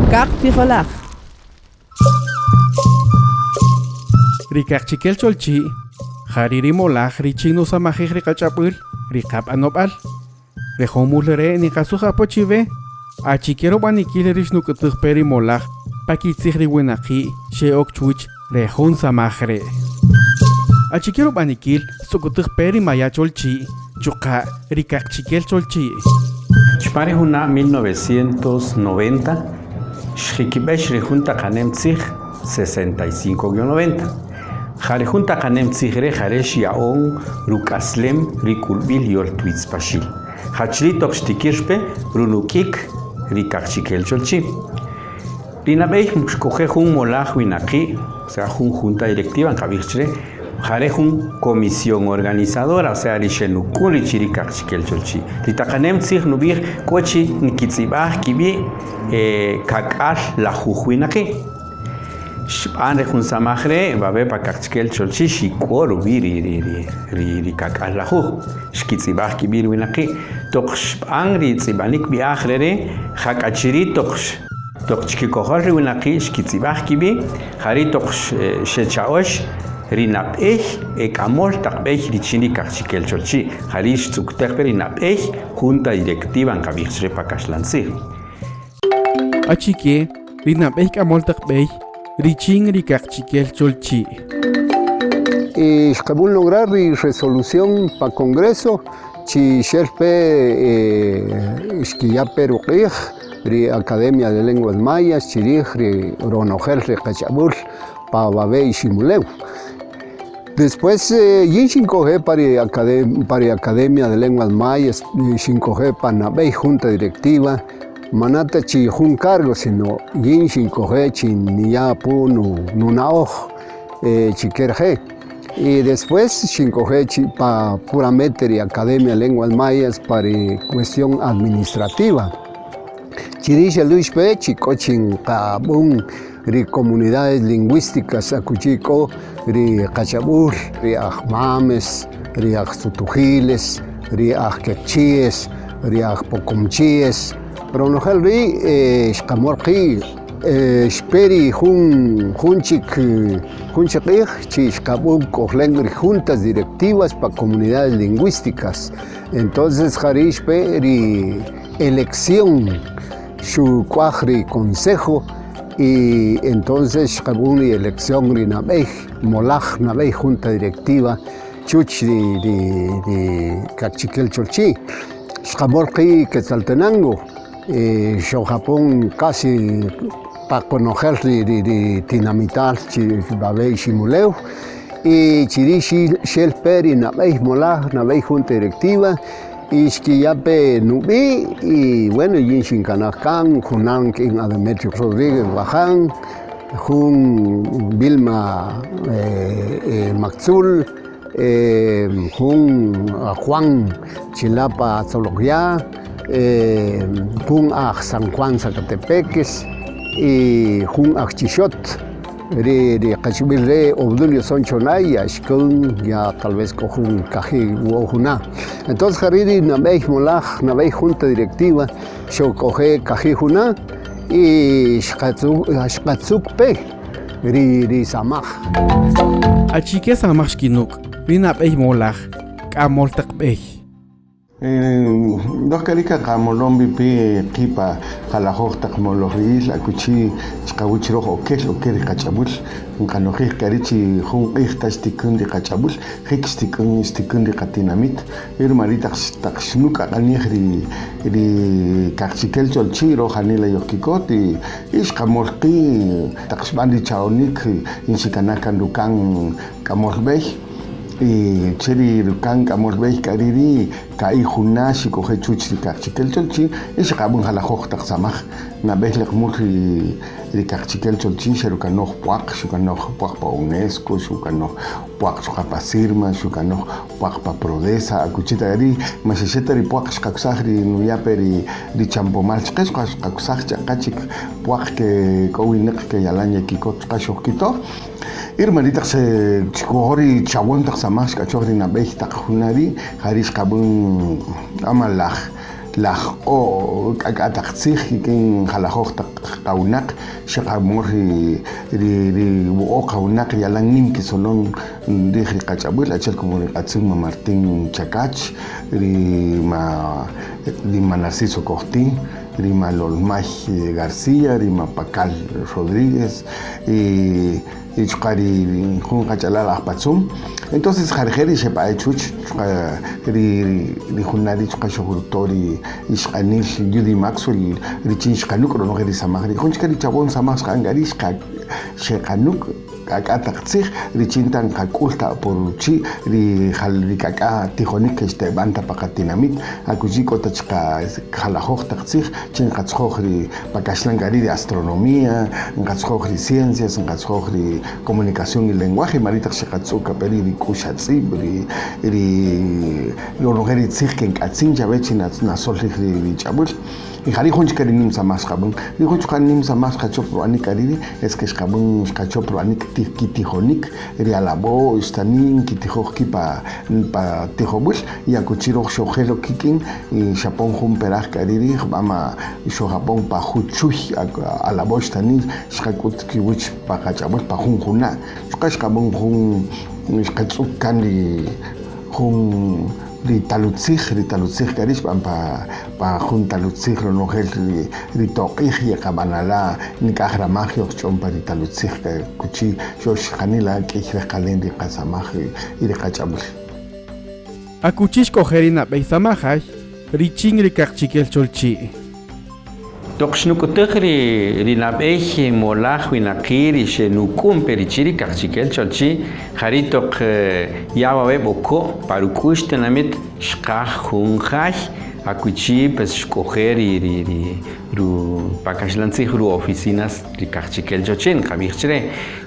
Kaqtzijolaj. Ri kaqchikel cholchi', ja ri' ri molaj richin nusamajij ri qach'ab'äl, ri qab'anob'al. Re jun mul re' niqasuj apo chiwe, achike rub'anikil ri xnuk'utuj pe ri molaj pa kitzij ri winaqi' xe'ok chwäch re jun samaj re'. Achike rub'anikil xtz'uk'utuj pe ri maya' cholchi' chuqa' ri kaqchikel cholchi'. Chpan ri juna' 1990, xjikib'ëx ri jun taqanem tzij 65-90. Ja ri jun taqanem tzij re' ja re' xya'on ruk'aslem ri k'ulb'il yol Twitz Paxil. Ja chri' toq xtikïr pe runuk'ik ri Kaqchikel Cholchi'. Ri nab'ey xk'oje' jun molaj winaqi', o sea jun junta directiva nqab'ij chre, ja re' jun comisión organizadora, o sea ri xenuk'un richin ri Kaqchikel Cholchi'. Ri taqanem tzij nub'ij k'o chi nkitz'ib'aj kib'i' kak'al lajuj winaqi'. Xb'an re jun samaj re' wawe' pa Kaqchikel Cholchi' xik'o rub'i' ri kak'al lajuj, xkitz'ib'aj kib'i' ri winaqi'. Toq xb'an ri tz'ib'anik b'i'aj re re' ja k'a chi ri' toq toq chkikojol ri winaqi' xkitz'ib'aj kib'i', ja ri' toq xecha'öx ri nab'ey e k'amöl taq b'ey richin ri Kaqchikel Cholchi', ja ri' xtz'uktäj pe ri nab'ey junta directiva nqab'ij chre pa kaxlan tzij. Achike ri nab'ey k'amöl taq b'ey richin ri kaqchikel cholchi'? Y xqab'än lograr ri resolución pa Congreso chi xel pe xkiya' pe ruq'ij ri Academia de Lenguas Mayas chi rij ri ronojel ri qach'ab'äl pa wawe' Iximulew. Después yin xink'oje' pa ri pa ri Academia de Lenguas Mayas, xink'oje' pa nab'ey junta directiva, manata chi jun cargo, sino yin xink'oje' chi niya' apu nuna'oj chi ke rije'. Y después xink'oje' chi pa puramente ri Academia de Lenguas Mayas pa ri cuestión administrativa. Chiri' xelux pe chi k'o chi nqab'än ri comunidades lingüísticas akuchi k'o ri qachab'ul, ri aj Mames, ri aj Tzutujiles, ri aj Quechíes, ri aj Pokomchíes, ronojel ri' xqamol qi' xpe ri jun jun chik jun chik q'ij chi xqab'än k'ojlem ri juntas directivas pa comunidades lingüísticas, entonces jari' xpe ri elección xuk'waj ri consejo y entonces xqab'än ri elección ri nab'ey molaj, nab'ey junta directiva chuch ri ri ri Kaqchikel Cholchi', xqamol qi' Quetzaltenango xojapon casi pa konojel ri ri ri tinamital chi wawe' Iximulew y chiri' xel pe ri nab'ey molaj, nab'ey junta directiva Y xkiya' pe nub'i' y bueno yin xinkanaj kan junan k'in a Demetrio Rodríguez Wajan, jun Vilma Mactzul, jun a Juan chila' pa Tzolojya', jun aj San Juan Sacatepéquez y jun aj Chixot. Ri ri qachib'il re' Obdulio Sonchonay ya xkän ya tal vez k'o jun kaji' wo'o juna'. Entonces jari' ri nab'ey molaj, nab'ey junta directiva xojk'oje' kaji' juna' y xqatzu' xqatzuk pe ri ri samaj. Achike samaj xkinük' ri nab'ey molaj k'amöl taq b'ey? Röj k'a ri' kan qamolon wi pe qi' pa jalajöj taq molojri'ïl akuchi chqawäch röj okel okel ri qach'ab'äl, nqanojij k'a ri' chi jun q'ij ta xtikün ri qach'ab'äl, jïk xtikün xtikün ri qatinamit, y ruma ri' taq taq xnük' aq'anij ri ri kaqchikel cholchi' röj janila yojkikot y xqamöl qi' taq xb'an ri cha'onïk y xikanaj kan ruka'n k'amöl b'ey. Y che ri ruka'n k'amöl b'ey k'a ri' ri ka'i' juna' xik'oje' chuwäch ri Kaqchikel Cholchi' y xeqab'än jalajöj taq samaj. Nab'ey leqmul ri ri Kaqchikel Cholchi' xerukanoj pwaq, xukanoj pwaq pa UNESCO, xukanoj pwaq chuqa' pa Sirma, xukanoj pwaq pa Prodesa, akuchi ta k'a ri' ma xa xe ta ri pwaq xqakusaj ri nuya' pe ri ri chanpomal chqe, chuqa' xqakusaj ch'aqa chik pwaq ke k'o winäq ke yalan yekikot chuqa' xojkito'. Y rma ri' taq xkojo' ri chawön taq samaj xk'achöj ri nab'ey taq juna' ri', ja ri' xqab'än amalaj Lajq'o' k'ak'a' taq tzij kik'in jalajoj taq qawinaq xeqamol ri ri ri wo'o' qawinaq yalan nim kisolon rij ri qach'ab'äl achi'el como ri q'atzin ma Martín Chacach, ri ma ri ma Narciso Cojtín, ri ma Lolmay García, ri ma Pacal Rodríguez y y chuqa' ri jun qach'alal aj Patzún. Entonces ja rije' ri xepa'e' chuwäch chuqa' ri ri juna' ri' chuqa' xojruto' ri ixq'anil Judy Maxwell richin xqanük' ronojel ri samaj ri'. Jun chike ri chawon samaj xqa'än k'a ri' xqa xeqanük' k'ak'a' taq tzij richin ta nqak'ül ta apo ruchi' ri jal ri k'ak'a' tijonïk ke xteb'an ta pa qatinamit akuchi k'o ta chuqa' jalajoj taq tzij chin nqatzjoj ri pa kaxlan k'a ri' ri astronomía, nqatzjoj ri ciencias, nqatzjoj ri comunicación y lenguaje, ma ri' taq xeqatz'ük k'a pe ri' ri k'uxatz'ib', ri ri ronojel ri tzij ke nk'atzin chawe chi nasöl rij ri ch'ab'äl. Y ja ri' jun chike ri nïm samaj xqab'än. Ri jun chuqa' nïm samaj xqachöp rub'anik k'a ri' ri' es que xqab'än xqachöp rub'anik kitijonïk ri alab'o' ixtani' nkitijoj ki' pa pa tijob'äl y akuchi röj xojel ok kik'in y xapon jun peraj k'a ri' ri' jub'a' ma xojapon pa juchuy alab'o' ixtani' xqak'üt kiwäch pa qach'ab'äl pa jun juna'. Chuqa' xqab'än jun xqatz'ük kan ri jun ri talutzij, ri talutzij k'a ri' xb'an pa pa jun talutzij ronojel ri ri toq'ij yeqab'anala' nik'aj ramaj yojch'on pa ri talutzij k'a kuchi xox janila k'ïy rejqalen ri qasamaj y ri qach'ab'äl. Akuchi xk'oje' ri nab'ey samajay richin ri Kaqchikel Cholchi'. Toq xnuk'utäj ri ri nab'ey molaj winaqi' ri xenuk'un pe richin ri Kaqchikel Cholchi', ja ri' toq ya wawe' B'oko' pa ruk'u'x tinamit xqaj jun jay akuchi pues xk'oje' ri ri ri ru pa kaxlan tzij ru-oficinas ri Kaqchikel Cholchi' nqab'ij chre.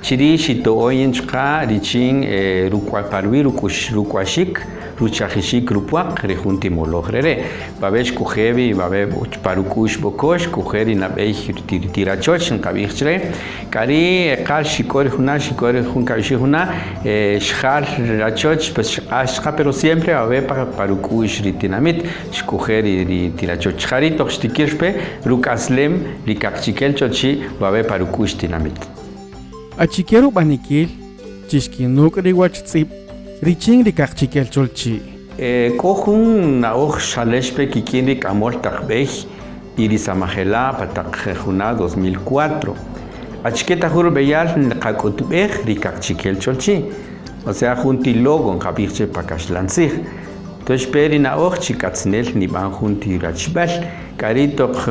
Chi ri' xito'on yin chuqa' richin ruk'wa pa ruwi' ruk'ux ruk'waxik ruchajixik rupwaq ri jun ti moloj re re'. Wawe' xk'oje' wi wawe' pa ruk'u'x B'oko' xk'oje' ri nab'ey ti rachoch nqab'ij chre. K'a ri' eqal xik'o ri juna' xik'o ri jun kab'ixik juna' xjal rachoch pues xq'ax chuqa' pero siempre wawe' pa ruk'u'x ri tinamit xk'oje' ri ti rachoch. Ja ri' toq xtikïr pe ruk'aslem ri Kaqchikel Chochi' wawe' pa ruk'u'x tinamit. Achike rub'anikil chi xkinük' ri wachtz'ib' richin ri Kaqchikel Cholchi'? K'o jun na'oj xalex pe kik'in ri k'amöl taq b'ey y ri samajela' pa taq juna' 2004. Achike ta jun rub'eyal nqak'utb'ej ri Kaqchikel Cholchi'? O sea, jun ti logo nqab'ij che pa kaxlan tzij. Entonces xpe ri na'oj chi k'atzinel nib'an jun ti rachb'äl. K'a ri' toq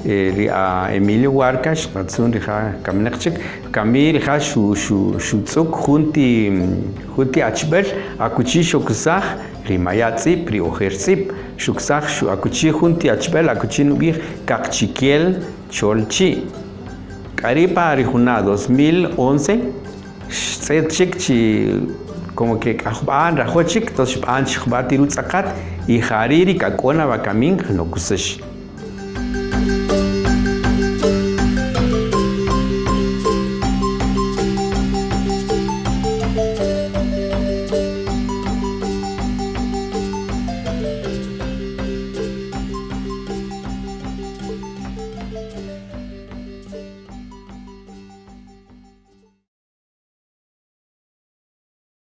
ri a Emilio Huarca xqatzun rija' kaminäq chik, kami rija' xutz'ük jun ti jun ti achb'äl akuchi xoksaj ri maya' tz'ib', ri ojer tz'ib', xuksaj akuchi jun ti achb'äl akuchi nub'ij Kaqchikel Cholchi'. K'a ri' pa ri juna' 2011 xtz'et chik chi como que k'a jub'a' nrajo' chik, entonces xb'an chik jub'a' ti rutz'aqat y ja ri' ri k'a k'o na wakamin nokusäx.